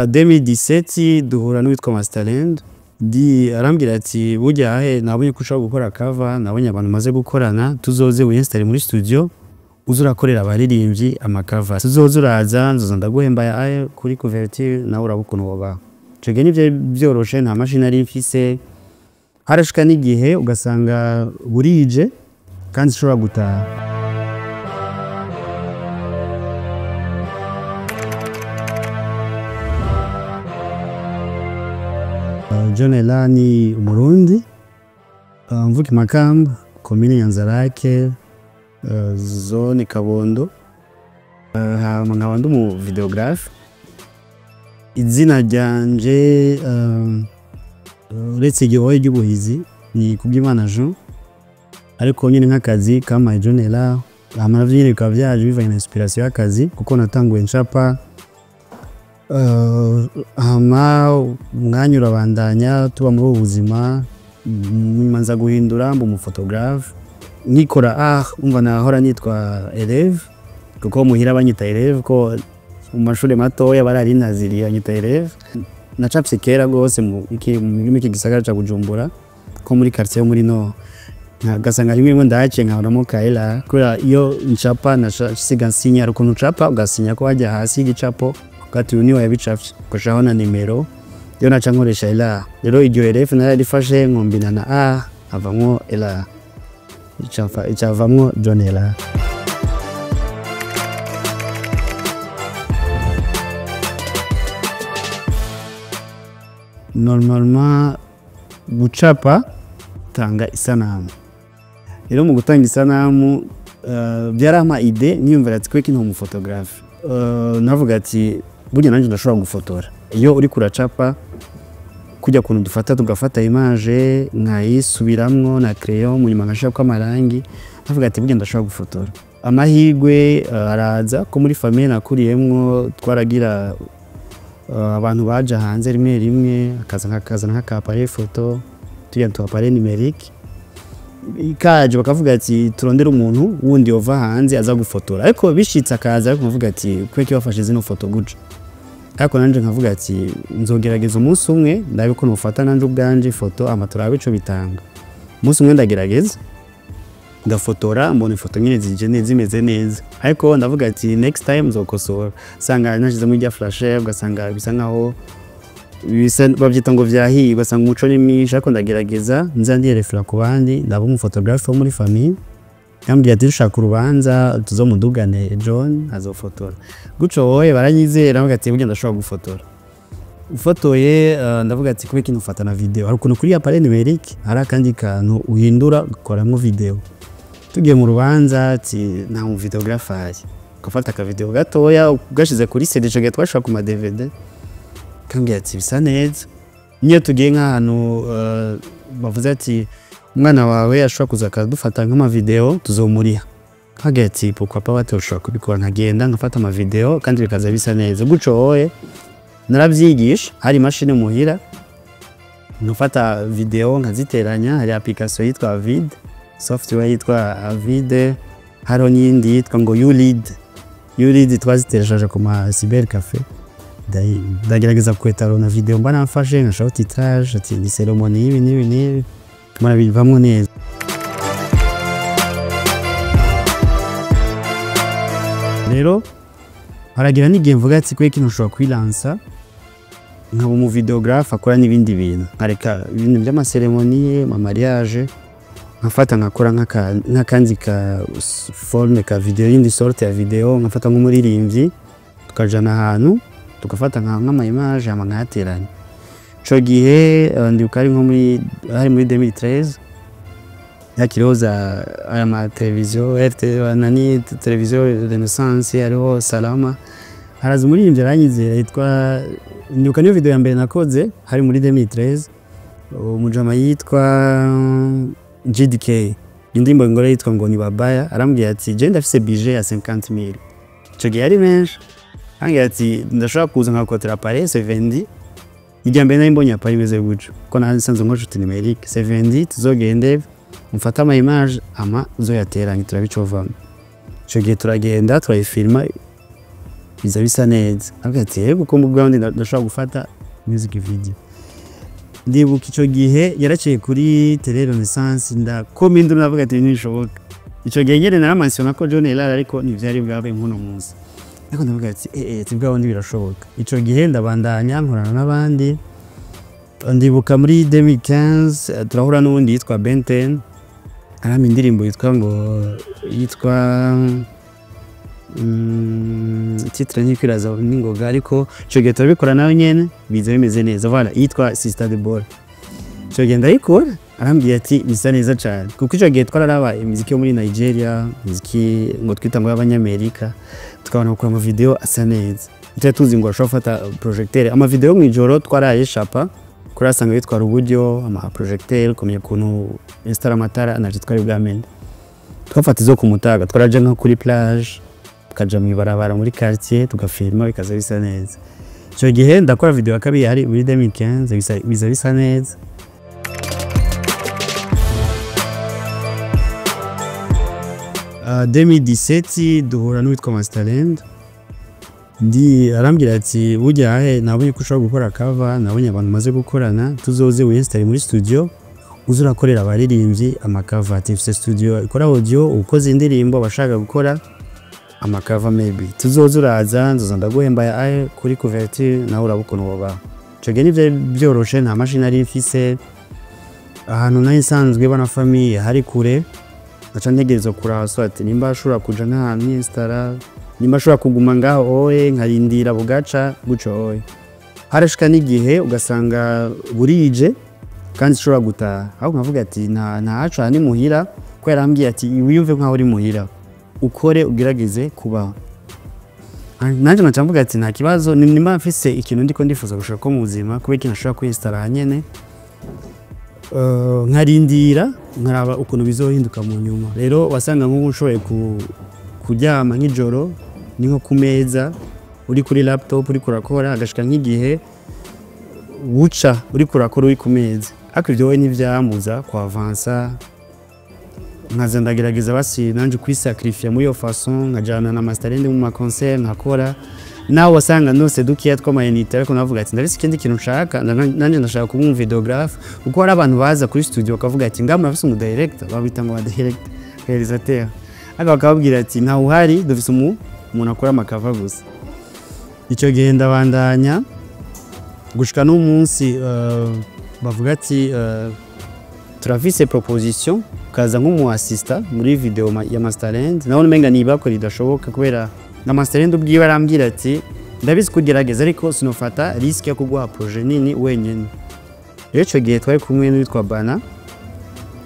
2017 duhura n'uwitwa Masterland, di arambwira ati burya he nabonye ko ushobora gukora cover, nabonye abantu maze gukorana, tuzoze winstall muri studio uze urakorera abaririmbyi amakava, tuzoze uraza nzoza ndaguhemba aye kuri couverture nawe uraba ukuntu wobaho. Ico gihe nivyo vyoroshe, nta mashini nari mfise, harashika n'igihe ugasanga burije kandi sinshobora gutaha. John Ella ni umurundi, mvuka i Makamba, komine Nyanzarake, zone Kabondo, hama nkaba ndi umu videographe. Izina ryanje uretse iryo ry'ubuhizi ni Kubwimana Jean, ariko nyene nk'akazi kampaye John Ella, hama navyo nyene bikaba vyaje bivanye na inspiration y'akazi kuko natanguye ncapa, hama umwanya urabandanya tuba muri ubu buzima, nyuma nza guhindura mba umufotographe, nkikora art umva nahora nitwa élève kuko muhira banyita élève ko mu mashure matoya bararinaziriye banyita élève. Nacafye kera gose muri iki gisagara ca Bujumbura ko muri quartier yo muri Nord, ngasanga rimwe rimwe ndahaciye nkabonamo ka Ella, kubera iyo ncapa nasiga nsinya, hari ukuntu ucapa ugasinya ko harya hasi y'igicapo ugati uyu niwe yabicafye, ugashiraho na nimero, rero naca nkoresha Ella. Rero iryo élève nararifashe nkombina na A havamwo Ella, icavamwo John Ella. Normalement gucapa tanga isanamu, rero mu gutanga isanamu vyarampa idée niyumvira ati kweki nta umufotographe, navuga ati burya nanje ndashobora gufotora. Iyo uriko uracapa kurya kuntu dufata tugafata image nkayisubiramwo na crayon munyuma nkashirako amarangi, navuga ati burya ndashobora gufotora. Amahirwe araza ko muri famille nakuriyemwo twaragira abantu baja hanze rimwe rimwe akazana nk'aka appareil photo, turiya tu appareil numérique, ikaje bakavuga ati turondere umuntu wundi yova hanze aza gufotora, ariko bishitse akaza ariko nkavuga ati kweki bafashe zino foto guca, ariko nanje nkavuga ati nzogerageza umunsi umwe ndabe ko nofata nanje ubwanje ifoto ama turabe ico bitanga. Umunsi umwe ndagerageza ndafotora, mbona ifoto nyene zije neza zimeze neza, ariko ndavuga ati next time nzokosora, sanga nashizemo irya flasher ugasanga bisa nkaho bavyita ngo vyahiye, ugasanga umuco ni mwinshi, ariko ndagerageza nza ndiyerefera ku bandi. Ndaba umufotographe wo muri famille yambwiye ati dushaka urubanza tuzomudugane John azofotora, guco wowe baranyizera bavuga ati burya ndashobora gufotora. Ufotoye ndavuga ati kubera ikintu ufata na video, hari ukuntu kuri appareil numérique hari akandi kantu uhindura ugakoramwo video. Tugiye mu rubanza ati nta mu videographe ahari, ugafata aka video gatoya ugashize kuri CD, ico gihe twashira ku ma DVD, kambwira ati bisa neza. Niyo tugiye nk'ahantu bavuze ati umwana wawe ashobora kuza akadufata nk'ama video tuzomuriha, nkagira ati pourquoi pas batoshobora kubikora, nkagenda nkafata ama video kandi bikaza bisa neza. Guco wowe naravyigisha, hari imashini muhira nkafata video nkaziteranya, hari application yitwa Avid, software yitwa Avid, hariho n'iyindi yitwa ngo Ulead. Ulead twazitereshaje ku ma cyber cafe, ndagerageza kwetarona video mba nafashe nkashiraho titrage ati ni ceremony y'ibi n'ibi n'ibi, mbona bivamwo neza. Rero haragira n'igihe mvuga ati kweki ntushobora kwilansa nkaba umu videographe akora n'ibindi bintu, nkareka ibintu vy'amaseremoniye, ama mariage, nkafata nkakora nk'akandi ka forme ka video, yindi sorte ya video, nkafata nk'umuririmbyi tukajana ahantu tugafata nk'ama image hama nkayateranya. Ico gihe ndibuka ari nko muri, hari muri 2013 yakiriho za aya ma televiziyo RT nani televiziyo Renaissance, hariho Salama, haraza umuririmbyi aranyizera yitwa, ndibuka niyo video ya mbere nakoze hari muri 2013, umujama yitwa GDK, indirimbo ngore yitwa ngo ni babaya, arambwira ati je ndafise budget ya 50000, ico gihe ari menshi, arambwira ati ndashobora kuza nkakotera appareil 70, irya mbere nari mbonye appareil imeze gutyo kuko nari nsanzwe nkoresha utu numérique 70, tuzogende mfate ama image ama uzoyateranye turabe ico vamwo. Ico gihe turagenda turayifilma, Biza bisa neza. Avuga ati: "Yego, ko mu bwandi ndashobora gufata music video." Ndibuka ico gihe yaraciye kuri Télé Renaissance, ndakoma induru, navuga ati: "Ntibishoboka." Ico gihe nyene naramensiona ko John Elar, ariko ntivyari bwabe nk'uno munsi, ariko ndavuga ati: "Eh, bwa bundi birashoboka." Ico gihe ndabandanya nkorana n'abandi. Ndibuka muri 2015 turahura n'uwundi yitwa Benten, arampa indirimbo yitwa ngo yitwa titre ntikwiraza n'ingoga, ariko ico gihe turabikora nawe nyene, biza bimeze neza. Voilà, yitwa Sister Deborah. Ico gihe ndayikora, arambwira ati: "Bisa neza cane," kuko ico gihe twararaba imiziki yo muri Nigeria, imiziki ngo twita ngo y'abanyamerika, tukabona gukora ama video asa neza. Tutari tuzi ngo bashobora gufata projecteur ama video yo mw'ijoro, twarayeshapa kuri asanga bitwara uburyo ama projecteur, kumenya ukuntu installa amatara, navyo twari bwamenye. Twafata izo ku mutaga, twaraja nko kuri plage, tukaja mw'ibarabara muri quartier, tugafilma, bikaza bisa neza. Ico gihe ndakora video ya kabiri, hari muri 2015, biza bisa neza. 2017 duhura n'uwitwa Masterland, ndi arambwira ati: "Burya he nabonye ko ushobora gukora cover, nabonye abantu maze gukorana, tuzoze winstalle muri studio, uze urakorera abaririmbyi ama cover." Ati: "Mfise studio ikora audio, ukoze indirimbo abashaka gukora ama cover, maybe tuzoze uraza, nzoza ndaguhemba aye kuri couverture, nawe uraba ukuntu wobaho." Ico gihe ntivyari vyoroshe, nta mashini nari mfise, ahantu nari nsanzwe bana famille hari kure, naca ntegerezwa kuraba soit nimba ashobora kuja nk'ahantu nk'instara, nimba ashobora kuguma ngaho oye nkarindira bugaca guco oye. Harashika n'igihe ugasanga burije kandi sinshobora gutaha, ahubwo nkavuga ati: "Nta ntahaca, aha ni muhira," ko yarambwiye ati: "Wiyumve nkaho uri muhira, ukore ugerageze kubaho." Nanje nkaca mvuga ati: "Nta kibazo, nimba mfise ikintu ndiko ndifuza gushaka ko mu buzima, kubera ikintu nashobora kwinstara aha nyene, nkarindira nkaraba ukuntu bizohinduka mu nyuma." Rero wasanga nk'ubu ushoboye kuryama nk'ijoro, ni nko ku meza uri kuri laptop uriko urakora, hagashika nk'igihe buca uriko urakora uri ku meza, ariko ivyo we ntivyambuza kuavansa. Nkaza ndagerageza basi nanje kwisacrifier muri iyo façon, nkajana na Masterland mu ma concert, nkakora nawe wasanga nose dukeya tw'ama unité, ariko navuga ati: "Ndafise ikindi kintu nshaka, nanje ndashaka kuba umu vidéographe," kuko hari abantu baza kuri studio bakavuga ati: "Ngaha murafise umu director?" Babita ngo ba director, réalisateur, ariko bakababwira ati: "Ntawe uhari, dufise umuntu akora ama cover gusa." Ico gihe ndabandanya gushika n'umunsi bavuga ati: "Turafise proposition, ukaza nk'umu assistant muri video ya Masterland." Naho umenga nibako ridashoboka, kubera na Masterland ubwiwe arambwira ati: "Ndabizi kugerageza, ariko sinofata risque yo kuguha projet nini wenyene." Rero ico gihe twari kumwe n'uwitwa Bana,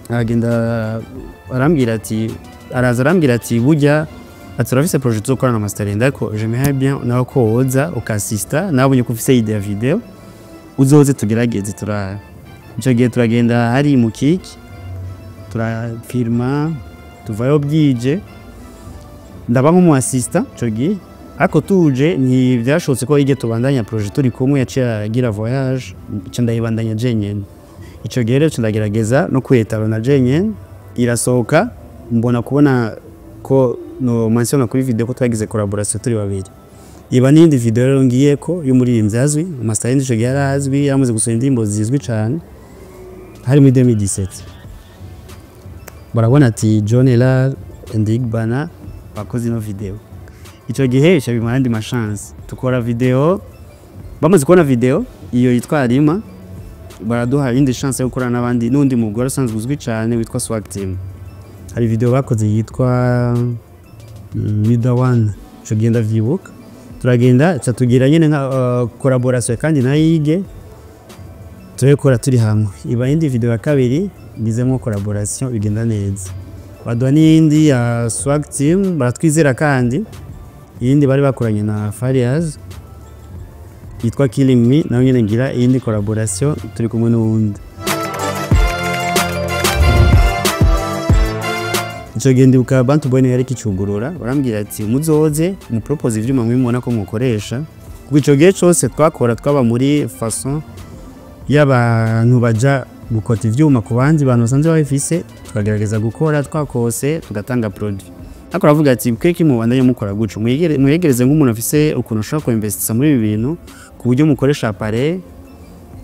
aragenda arambwira ati, araza arambwira ati: "Burya," ati, "turafise projet tuzokorana na Masterland, ariko j'aimerais bien nawe ko woza ukasista, nabonye ko ufise idée ya video, uzoze tugerageze." Turara ico gihe turagenda hari mu kiki, turafilma, tuvayo bwije, ndaba nk'umu assistant ico gihe. Ariko tuje ntivyashobotse ko ige tubandanya projet turi kumwe, yaciye agira voyage, nca ndayibandanya jenyene. Ico gihe rero nca ndagerageza no kuyetaba jenyene, irasohoka, mbona kubona ko no mention kuri video ko twagize collaboration turi babiri. Iba n'iyindi video rero ngiyeko y'umuririmbyi azwi Masterland, ico gihe yari azwi, yaramaze gusohora indirimbo zizwi cane, hari muri 2017. Barabona ati: "John Elar and Igbana bakoze ino video." Ico gihe bica bimpa ayandi ma chance, tukora video. Bamaze kubona video iyo yitwa Arima, baraduha iyindi chance yo gukorana n'abandi, n'undi mugore usanzwe uzwi cane witwa Swag Team. Hari video bakoze yitwa Mida One. Ico gihe ndavyibuka, turagenda ca tugira nyene nka collaboration, kandi nayige turabikora turi hamwe. Iba iyindi video ya kabiri ngizemo collaboration, bigenda neza, baduha n'iyindi ya Swag Team, baratwizera. Kandi iyindi bari bakoranye na Fariaz yitwa Killing Me, nayo nyene ngira iyindi collaboration turi kumwe n'uwundi. Ico gihe ndibuka Bantu Boy yari kicugurura, barambwira ati: "Muzoze mupropose ivyuma mubibona ko mukoresha," kuko ico gihe cose twakora twaba muri façon y'abantu baja gukota ivyuma ku bandi bantu basanzwe babifise, tukagerageza gukora twakose, tugatanga produit. Ariko aravuga ati kweki mubandanye mukora guco, mwegereze nk'umuntu afise ukuntu ashobora kuinvestisa muri ibi bintu ku buryo mukoresha appareil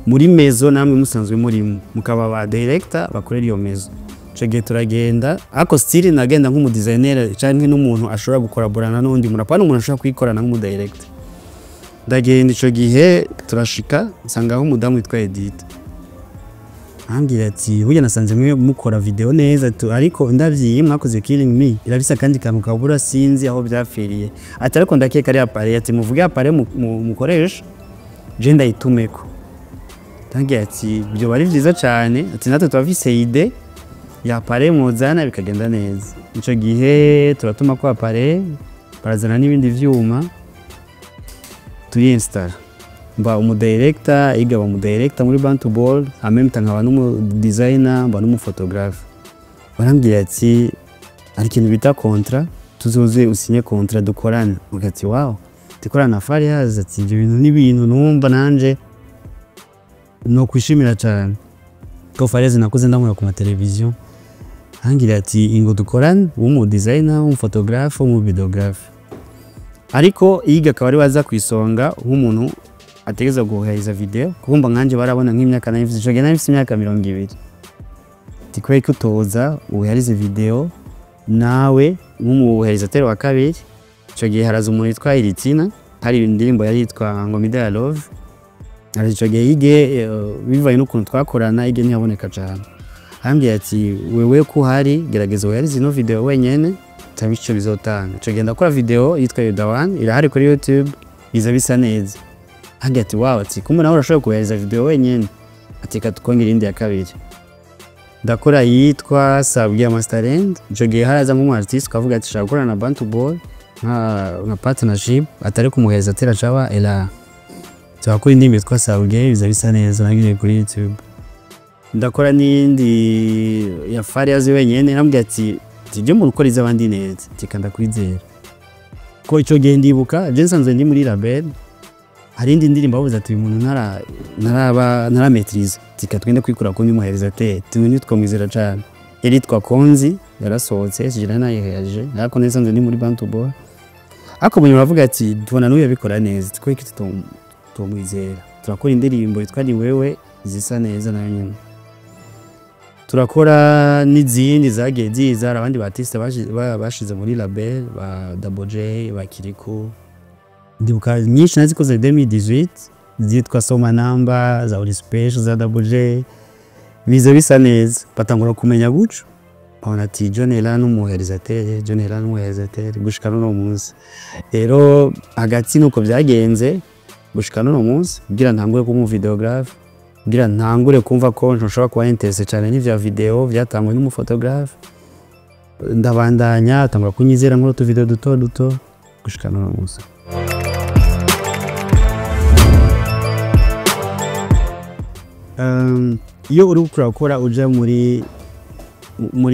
muri maison namwe musanzwe murimo, mukaba ba director bakorera iyo maison. Ico gihe turagenda, ariko still nagenda nk'umu designer canke n'umuntu ashobora gukoraborana n'undi muntu, apana umuntu ashobora kwikorana nk'umu director. Ndagenda ico gihe turashika, nsangaho umudamu witwa Edith. Ambwira ati burya nasanze mwe mukora video neza tu, ariko ndavyiye mwakoze Killing Me irafise akandi kantu kabura, sinzi aho vyapfiriye. Ati ariko ndakeka ari appareil, ati muvuge appareil mukoresha je ndayitumeko. Tangiye ati byo bari vyiza cane, ati natwe twafise idée ya appareil muzana bikagenda neza. Ico gihe turatuma ko appareil, barazana n'ibindi vyuma turinstalla. Mba umu director, iga ba umu director muri Bantu Ball, en même temps nkaba n'umu designer, mba n'umu photographe. Barambwira ati hari ikintu bita contrat, tuzoze usinye contrat dukorane. Uvuga ati wow, dukorana na Fariaz, ati ibyo bintu ni ibintu numva nanje no kwishimira cyane. Ko Fariaz nakuze ndamubona ku ma television. Ambwira ati ingo dukorane, umu designer, umu photographe, umu videographe. Ariko yiga akaba ari waza kwisonga nk'umuntu ategeza guheza video, kumva nkanje barabona nk'imyaka nari mfise, ico gihe nari mfise imyaka 20. Ati kubera ko utoza uhereze video nawe nk'umuherizateur wa kabiri. Ico gihe haraza umuntu yitwa Iritina, hari indirimbo yari yitwa ngo Mida ya Love. Hari ico gihe yige bivanye n'ukuntu twakorana, yige ntiyaboneka cane. Arambwira ati wewe ko uhari gerageza uhereze ino video wenyene, tabi ico bizotanga. Ico gihe ndakora video yitwa Yudawan, irahari kuri YouTube, iza bisa neza. Ambwira ati wow, ati kumbe nawe urashobora kuhereza video wenyene, ati reka tukongere indi ya kabiri. Ndakora yitwa Sabwiye Masterland. Ico gihe haraza nk'umu artiste ukavuga ati shaka gukorana na Bantu Ball nka partnership, atari kumuhereza tera caba ela. Turakora indirimbo yitwa Sabwiye, biza bisa neza, nagiye kuri YouTube. Ndakora n'iyindi ya Fariaz wenyene, arambwira ati tujye mu gukora iz'abandi neza, ati reka ndakwizera. Ko ico gihe ndibuka je nsanzwe ndi muri label, hari indi ndirimbo bavuze ati uyu muntu ntara maîtrise, ati reka twende kwikura ku muherizateur, tumwe ntitwamwizera cane. Yari yitwa Konzi, yarasohotse, sijira nayiheje, ariko nsanzwe ndi muri Bantu Ball. Ariko mu nyuma baravuga ati tubona n'uyu yabikora neza, tweke tutomwizera. Turakora indirimbo yitwa Ni Wewe, zisa neza nayo nyene. Turakora n'izindi zagiye ziza, hari abandi ba artiste bashize muri label, ba Double J, ba Kirikou. Ndibuka nyinshi nazikoze 2018, zitwa Soma Namba, za Uri Special, za Double J, biza bisa neza. Batangura kumenya guco, babona ati John Elan n'umuherizateur, John Elan n'umuherizateur, gushika n'uno munsi. Rero hagati nuko vyagenze gushika n'uno munsi, kugira ntangure kuba umu videographe, kugira ntangure kumva ko nshobora kuba intéressé cyane n'ivya video vyatangwe n'umu photographe. Ndabandanya, atangura kunyizera nkora utu video duto duto gushika n'uno munsi. Iyo uri urakora uja muri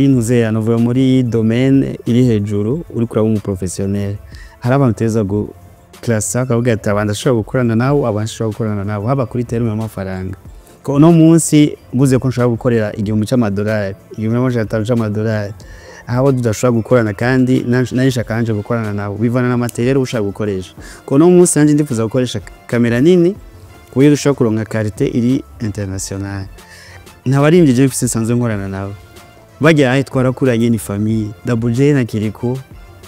ntuzeya, novuga muri domaine iri hejuru, uri kuraba umu professionnel, hari abantu uteza gu classa ukavuga ati abantu ashobora gukorana nabo, abantu ashobora gukorana nabo, haba kuri terme y'amafaranga. Ko uno munsi mvuze ko nshobora gukorera $1000, $1500, aho tudashobora gukorana kandi nari nshaka nanje gukorana nabo, bivana na matériel ushaka gukoresha. Ko uno munsi nanje ndifuza gukoresha kamera nini ku buryo dushobora kuronka qualité iri international. Nta baririmbyi je mfise nsanzwe nkorana nabo, barya ahe twarakuranye ni famille. Double J na Kirikou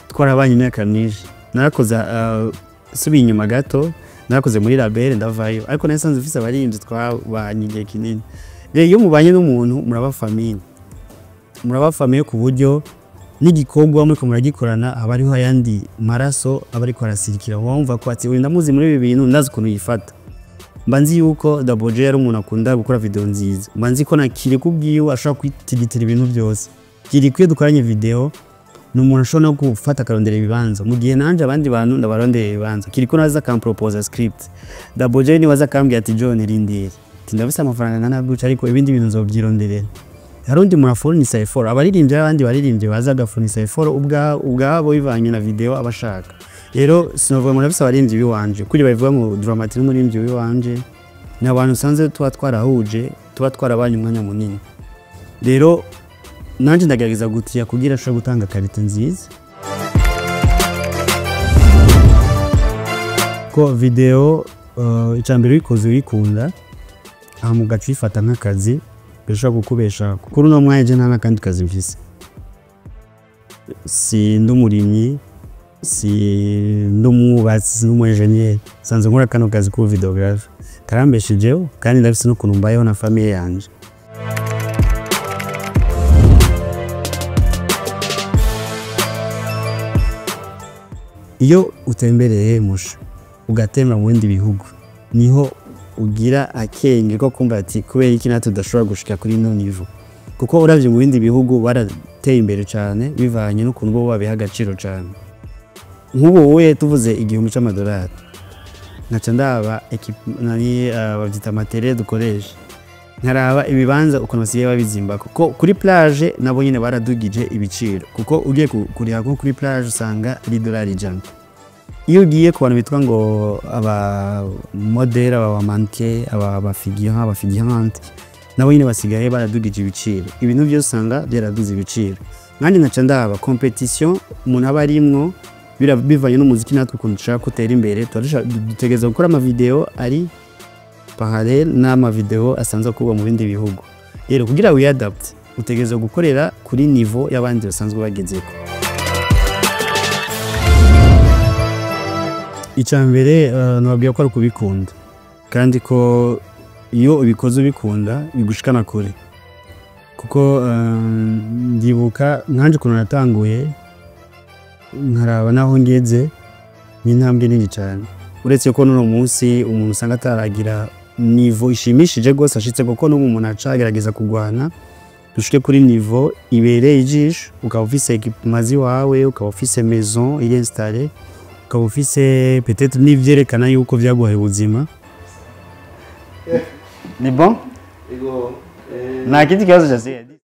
twarabanye imyaka myinshi. Narakoze, subiye inyuma gato, narakoze muri label ndavayo, ariko nari nsanzwe mfise abaririmbyi twabanye igihe kinini. Rero iyo mubanye n'umuntu muraba famille, muraba famille ku buryo n'igikorwa muriko muragikorana haba hariho ayandi maraso aba ariko arasirikira, wumva ko ati uyu ndamuzi muri ibi bintu, ndazi ukuntu yifata. Mba nzi yuko Double J ari umuntu akunda gukora video nziza, mba nzi ko na Kirikou ubwiwe ashobora kwitigitira ibintu byose. Kirikou iyo dukoranye video ni umuntu ashobora no gufata akarondera ibibanza, mu gihe nanje abandi bantu ndabarondera ibibanza. Kirikou naza akamproposa script, Double J niwe aza akambwira ati John rindira, ati ndafise amafaranga angana gutya ariko ibindi bintu nzovyironderera. Hari undi muntu afurnisa effort, abaririmbyi abandi baririmbyi baza agafurnisa effort ubwabo bivanye na video abashaka. Rero sinovuga ngo ndafise abaririmbyi biwanje, kuri babivuga ngo Dramati n'umuririmbyi wiwanje, ni abantu usanze tuba twarahuje, tuba twarabanye umwanya munini. Rero nanje ndagerageza gutiya kugira ashobore gutanga qualité nziza. Ko video, icambere uyikoze uyikunda, hama ugaca uyifata nk'akazi gashobora kukubeshaho. Kuri uno mwanya je nta n'akandi kazi mfise, sindi umurimyi, sindi umwubatsi, sindi umu ingénieur, nsanzwe nkora kano kazi k'ubu vidéographe, karambeshejeho kandi ndafise n'ukuntu mbayeho na famille yanje. Iyo utembereye musha ugatembera mu bindi bihugu, niho ugira akenge ko kumva ati kubera iki natwe tudashobora gushika kuri ino niveau? Kuko uravye mu bindi bihugu barateye imbere cane, bivanye n'ukuntu bo babiha agaciro cane. Nk'ubu wowe tuvuze 1000 c'amadolari, nkaca ndaba nani, bavyita matériel dukoresha, nkaraba ibibanza ukuntu basigaye babizimba, kuko kuri plage nabo nyene baradugije ibiciro, kuko ugiye kuriha nko kuri plage usanga ari idolari 100. Iyo ugiye ku bantu bitwa ngo aba modèle, aba mannequin, aba figurant, aba figurante, nabo nyene basigaye baradugije ibiciro. Ibintu vyose usanga byaraduze ibiciro. Nkanje nkaca ndaba compétition umuntu aba arimwo, bivanye n'umuziki natwe ukuntu dushaka gutera imbere, tuba dutegerezwa gukora ama vidéo ari parallèle n'ama vidéo asanzwe akorwa mu bindi bihugu. Rero kugira wiyadapte, utegerezwa gukorera kuri niveau y'abandi basanzwe bagezeko. Icya mbere, nababwira ko ari ukubikunda, kandi ko iyo ubikoze ubikunda bigushikana kure. Kuko ndibuka nkanje ukuntu natanguye, nkaraba naho ngeze, ni intambwe nini cyane. Uretse ko n'uno munsi umuntu usanga ataragira niveau ishimishije rwose ashitse, kuko n'ubu umuntu acagerageza kugwana dushike kuri niveau ibereye ijisho, ukaba ufise équipement ziwawe, ukaba ufise maison iri installée, ukaba ufise peut-être n'ivyerekana yuko vyaguhaye ubuzima. Ni bon? Ego. Nta kindi kibazo cyasigaye.